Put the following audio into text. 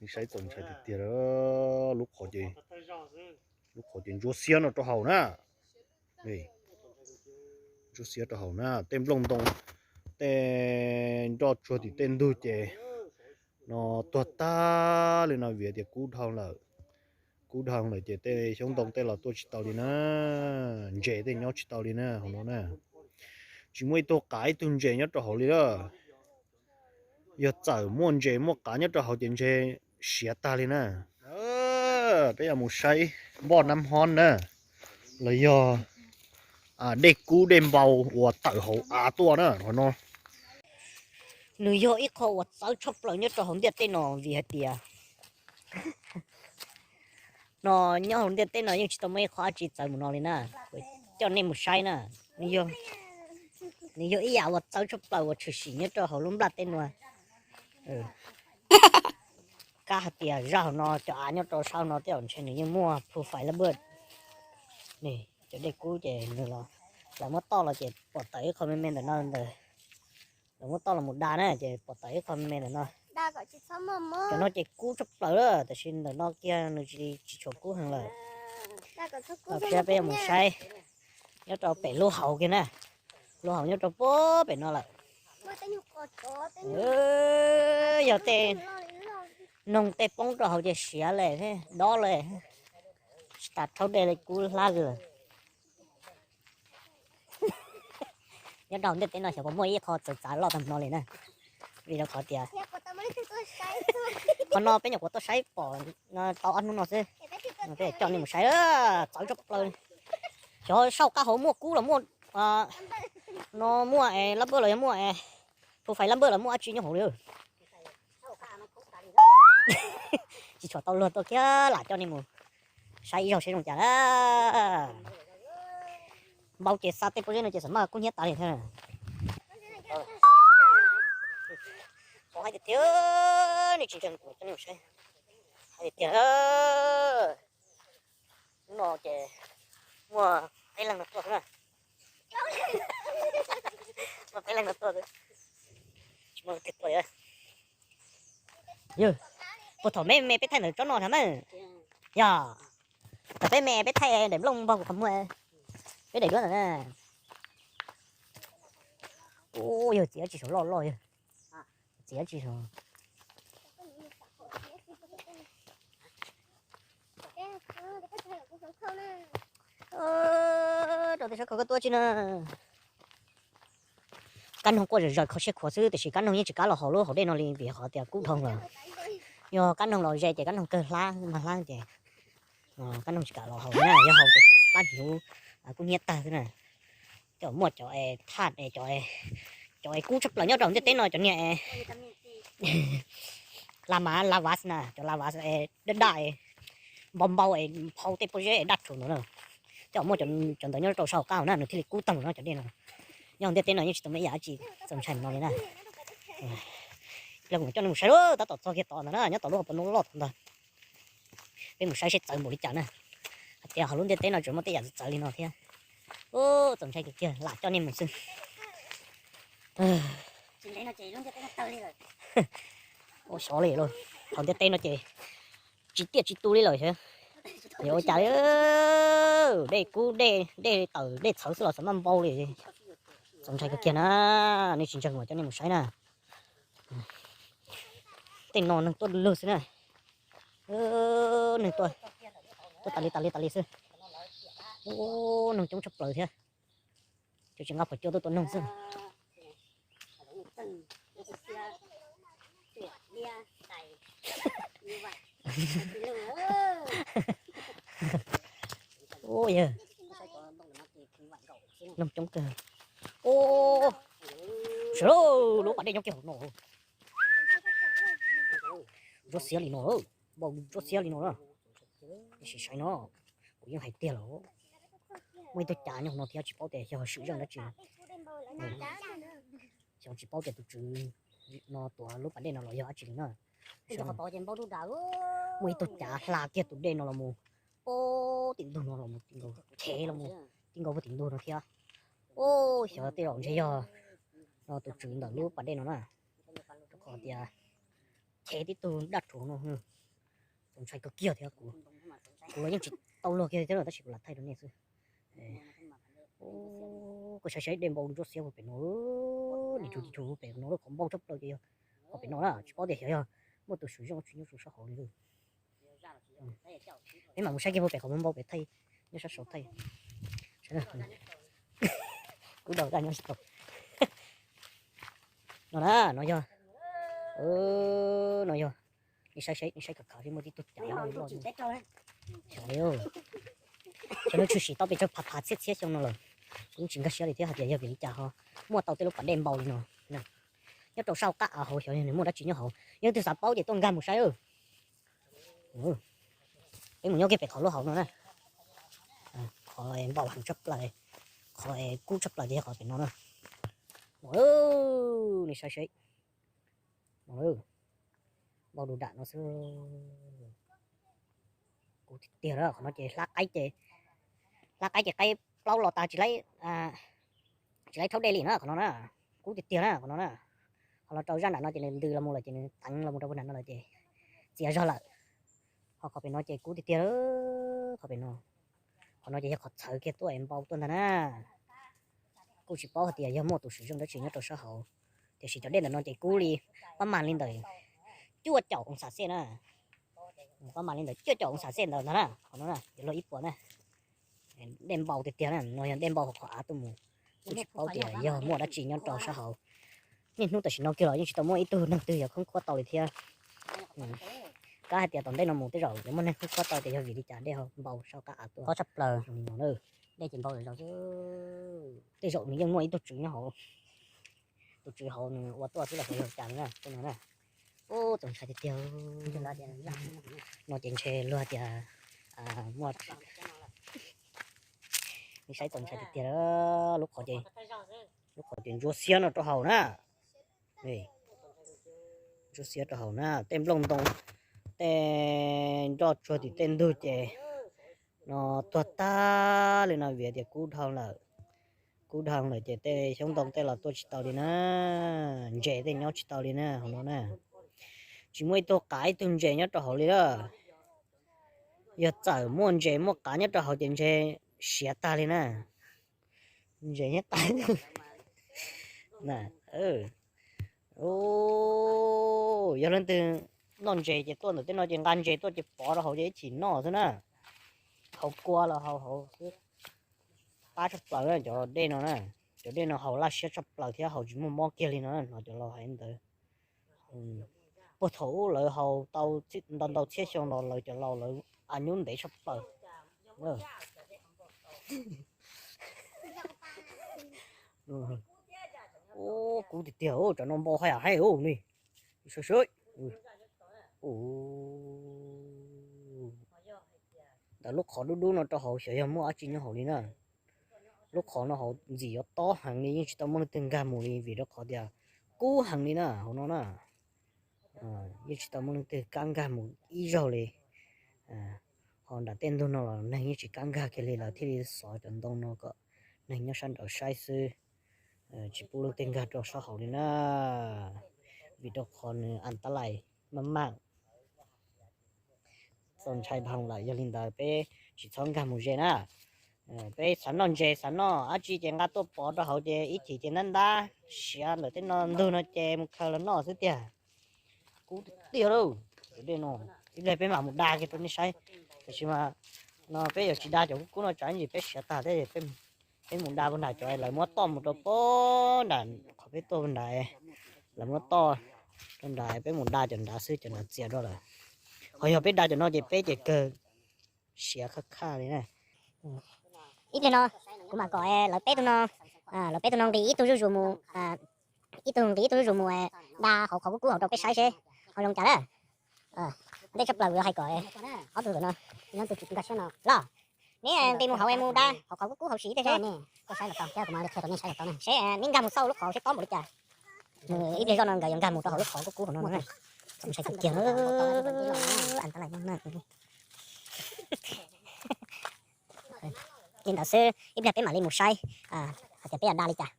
Saib txaus ntshai tiag tiag, lub qhov ces, lub qhov ces ntsuab xiab no rau hauv na. Ntsuab xiab rau hauv na, tej nplooj ntoo, tej nroj tsuag tim tej ntug ces no tuag tag li no vim tias kub dhau lawm. Kub dhau lawm ces tej xyoob ntoo tej los tuaj tsis tau li na, ntses tej nyob tsis tau li na hauv no na. Tsis muaj ib tug qav ib tug ntses nyob rau hauv li lawm. Yog txawm muaj ntses muaj qav nyob rau hauv ces ntshe siav tag li na. Peb yuav mus saib npoj nab hob na, los yog dej kub dej npau uas tawm hauv av tuaj na hauv no. Nws yog ib qho uas txawv tshaj plaws nyob rau hauv ntiaj teb no vim hais tias no nyob hauv ntiaj teb no yeej tsis tau muaj ib qho dab tsi txawv mus no li na. Coj nej mus saib na, nws yog ib yam uas txawv tshaj plaws uas tshwm sim nyob rau hauv lub nplaj teb no. Kab hais tias zaj hauv no cov av nyob rau sab no tej zaum ntshe nws yeej muaj phu fais lab npaj. Cov dej kub ces nws los, lawv muab toj los ces pom tawm ib qho me me ntawm no ntawd. Lawv muab toj los mus da na ces pom tawm ib qho me me ntawm no. Cov no ces kub tshaj plaws lawm, tab sis ntawm no kiag nws tsis, tsis tshua kub heev lawm. Tau thiab peb yuav mus saib nyob rau pem lub hauv kiag na. Lub hauv nyob rau puag pem no lawm. Yog tej noog tej poob rau hauv ces siav li, dob li, tsis tas rhaub dej li kub hlab li lawm. Nyob rau ntiaj teb no xyov puas muaj ib qho txawv txav loj tag no li na. Vim rau qhov tias qhov no peb nyuam qhuav tuaj saib pom tau ob hnub no xwb. Peb coj nej mus saib, txawv tshaj plaws. Xyov saum qab hauv muaj kub los muaj, no muaj lab npaj los yog muaj phu fais lab npaj los muaj dab tsi nyob hauv li. Tsis tshua tau luag tuaj kiag lam coj nej mus saib ib zaug seb zoo cas na. Npau ces xa tej pob zeb no ces xam maj kub hnyiab tas li thiab. Qhov hais tiag tiag, nej tsis ntseeg kuv coj nej mus saib. Hais tiag tiag, hnub no ces muaj peb leeg no tuaj xwb na. Muaj peb leeg no tuaj xwb, tsis muaj leej twg tuaj. Yog puag thaum me me peb thaij ntawm tsob no na mas, yog thaum peb me peb thaij daim nplooj npog kuv qhov muag, peb daim duab ntawd na. Ub, yog txiav tsis saum loj loj yog, txiav tsis saum. Rau tej sab ko koj tuaj tsi na. Kab noog quaj zom zaws kho siab khuav xwb tiam sis kab noog yeej tsis kam los hauv lub hauv dej no li vim qhov tias kub dhau lawm. Yog kab noog los ze ces kab noog kawg hlab mag hlab ces kab noog tsis kam los hauv na, yog hauv ces pab hnyuv kub hnyiab tag xwb na. Cov muaj cov thaj, cov kub tshaj plaws nyob rau ntiaj teb no cov niag la mas la vas na, cov la vas daj daj, npau npau, phau tej pob zeb daj rhuv ntawd na. Coj muaj cov ntawd nyob rau saum qab hauv na nws thiaj li kub tag no cov dej no. Nyob hauv ntiaj teb no yeej tsis tau muaj ib yam dab tsi txaus ntshai no li na. Los kuv coj nej mus saib lawm, tab tom txog kiag tod ntawd na, nyob tom lub hauv paus no loj tod ntag. Peb mus saib seb txawv npaum li cas na. Hais tias hauv lub ntiaj teb no tseem muaj tej yam txawv txawv li no thiab. Ub, txaus ntshai kawg kiag lam coj nej mus xwb. Ua xyov li lauj, hauv ntiaj teb no ces tsis tiaj tsis tu li lawm xyov. Yog ua cas li, dej kub dej, dej tawm dej txhawv xwb los xam maj npau li. Txaus ntshai kawg kiag na, nej tsis ntseeg mas coj nej mus saib na. Tej no neeg tuaj lug xwb na. Neeg tuaj, tuaj tas li tas li tas li xwb. Ub, neeg coob tshaj plaws thiab. Cov tsis nqa phom cua tuaj tua noog xwb. Ub, yog neeg coob kawg. Ub, sawv daws, lub pas dej nyob kiag hauv no. Ntsuab xiab li no, npau ntsuab xiab li no na. Sim saib no, kuv yeej hais tiag lawm, muaj ib tug cav nyob hauv no thiab tsis paub tias yog swm zeej dab tsi. Xyov tsis paub tias tus tswv no tuav lub pas dej no los yog dab tsi li na. Muaj ib tug cav hla kiag tus dej no los mus, ub, tim ntug no los mus, tim nkaus, chev los mus, tim nkaus puag tim ntug no thiab. Ub, xyov tej zaum ntshe yog no tus tswv ntawm lub pas dej no na. Rau qhov tias chev tib tug daj rhuv no. Txaus ntshai kawg kiag thiab kuv, kuv los yeej tsis tau luag kiag thiab no tab sis kuv lam thaij rau nej xwb. Koj saib saib dej npau ntsuab xiab puag pem no, nim tshuv tis tshuv puag pem no lub qhov npau tshaj plaws ces yog qhov pem no na, tsis paub tias xyov yog muaj tus swm zoj tsis nyob rau sab hauv li. Peb mam mus saib kiag puag pem qhov npau thaij, nyob sab saud thaij. Kub dau daj nyob tsis tau. No na, no yog, no yog, nej saib saib, nej saib khav khav seb muaj tib tug cav loj loj. Xyov li, xyov lub tshwm sim tau pes tsawg phav phav txhiab txhiab xyoo no lawm, kuv tsis nkag siab li thiab hais tias yog vim li cas ho muaj tau tej lub pas dej npau li no. Nyob rau sab hauv qab av hauv xyov nws muaj dab tsi nyob hauv, yog leej twg xav paub ces tuaj nkag mus saib. Peb mus nyob kiag pem qhov lub hauv no na. Qhov npau heev tshaj plaws, qhov kub tshaj plaws ces yog qhov pem no na. Nej saib seb, npau du dam no xwb. Kub tiag tiag na, qhov no ces hlab qaib ces, hlab qaib ces qaib plaub los tas tsis laib, tsis laib thaub dej li na qhov no na. Kub tiag tiag na qhov no na. Ho los rau zaj nram no ces nws ntws los mus lawm ces nws teev los mus rau puag nram no lawm ces txias zog lawm. Ho qhov pem no ces kub tiag tiag, qhov pem no, qhov no ces yog qhov txhawv kiag tuaj es npau tuaj ntag na. Kuj tsis paub hais tias yog muaj tus swm zoj dab tsi nyob rau sab hauv, tiam sis cov dej ntawm no ces kub li pab mag li ntawm cuaj caum oo xas xej na. Pab mag li ntawm cuaj caum oo xas xej ntawd ntag na, qhov no na, yuav luag ib puas na. Dej npau tiag tiag na, no yog dej npau hauv qhov av tuaj mus. Kuj tsis paub tias yog muaj dab tsi nyob rau sab hauv. Niaj hnub tam sim no kiag los yeej tsis tau muaj ib tug neeg twg yuav khoob khuab tau li thiab. Kab hais tias tom ntej no mus tej zaum yuav muaj neeg khoob khuab tau tias yog vim li cas dej ho npau sab qab av tuaj tshaj plaws. Dej ces npau zog xwb. Tej zaum nws yeej muaj ib tug tswv nyob hauv, tus tswv hauv nws ua tuaj xwb los xyov yog cas na, tej no na. Ub, txaus ntshai tiag tiag. No ces ntshe luag tias muaj, saib txaus ntshai tiag tiag. Lub qhov ces, lub qhov ces ntsuab xiab no rau hauv na. Ntsuab xiab rau hauv na, tej nplooj ntoo, tej nroj tsuag tim tej ntug ces no tuag tag li no vim tias kub dhau lawm. Kub dhau lawm ces tej xyoob ntoo tej los tuaj tsis tau li na, ntses tej nyob tsis tau li na hauv no na. Tsis muaj ib tug qav ib tug ntses nyob rau hauv li lawm. Yog txawm muaj ntses muaj qav nyob rau hauv ces ntshe siav tag li na. Ntses nyob tas. Yog leej twg noj ntses ces tuaj ntawm tej no ces nqa ntses tuaj ces pov rau hauv ces ib chim noj xwb na. Haus kua los haus hauv xwb. Qab tshaj plaws cov dej no na. Cov dej no haus laj siab tshaj plaws thiab haus tsis muaj mob kiag li no, no cov laus hais ntawd. Puag thaum ub lawv haus tau ntau ntau txhiab xyoo los lawv cov laus lawv a nyub ntev tshaj plaws. Kub tiag tiag, cov no npau haj yam heev li. Ntawm lub qhov dub dub no rau hauv xyov yog muaj dab tsi nyob hauv li na. Lub qhov no hauv ntxim yuav tob heev li, yeej tsis tau muaj leej twg nkag mus li vim rau qhov tias kub heev li na hauv no na. Yeej tsis tau muaj leej twg kam nkag mus ib zaug li. Ho nram tej ntug no los neeg yeej tsis kam nkag kiag li, lawv thiaj li xov cov ntoo no kom neeg nyob sab nraud saib xwb, tsis pub leej twg nkag rau sab hauv li na, vim rau qhov nws an tab lais maj mam. Txaus ntshai dhau lawm, yog li ntawd peb tsis txhob nkag mus ze na. Peb xav noj ntses xav noj dab tsi ces nqa tuaj pov rau hauv ces ib chim ces ntab ntab siav ntawm tej no ntug no ces mus khaws los noj xwb tiag. Kub tiag tiag lauj. Cov dej no ib pliag peb mam mus da kiag rau nej saib, tiam sis mas no peb yuav tsis da cov kub kub no tsam ib ntsis peb siav tag thiab. Peb mus da puag nram cov lawv muab toj mus rau puag nram qhov peb tuaj puag nrad, lawv muab toj rau nrad, peb mus da cov nrad xwb, cov nrad txias rau lawm. Ho yog peb da cov no ces peb ces kawg siav khaj khaj li na. Ib pliag no kuv mam kom lawv peb tug no, lawv peb tug no nqis ib tug zuj zus mus, ib tug nqis ib tug zuj zus mus da hauv qhov kub kub hauv rau peb saib seb ho zoo cas lawm. Ntej tshaj plaws kuv yuav hais kom ob tug ntawm no, los neb nqis mus hauv mus da hauv qhov kub kub hauv siv tej seb, seb neb nkag mus xauj lub qhov seb tob npaum li cas. Ib pliag zoj no nkawd yuav nkag mus rau hauv lub qhov kub kub hauv no na. Txaus ntshai tiag tiag, an tab lais maj maj. Li ntawd xwb, ib pliag peb mam li mus saib hais tias peb yuav da li cas.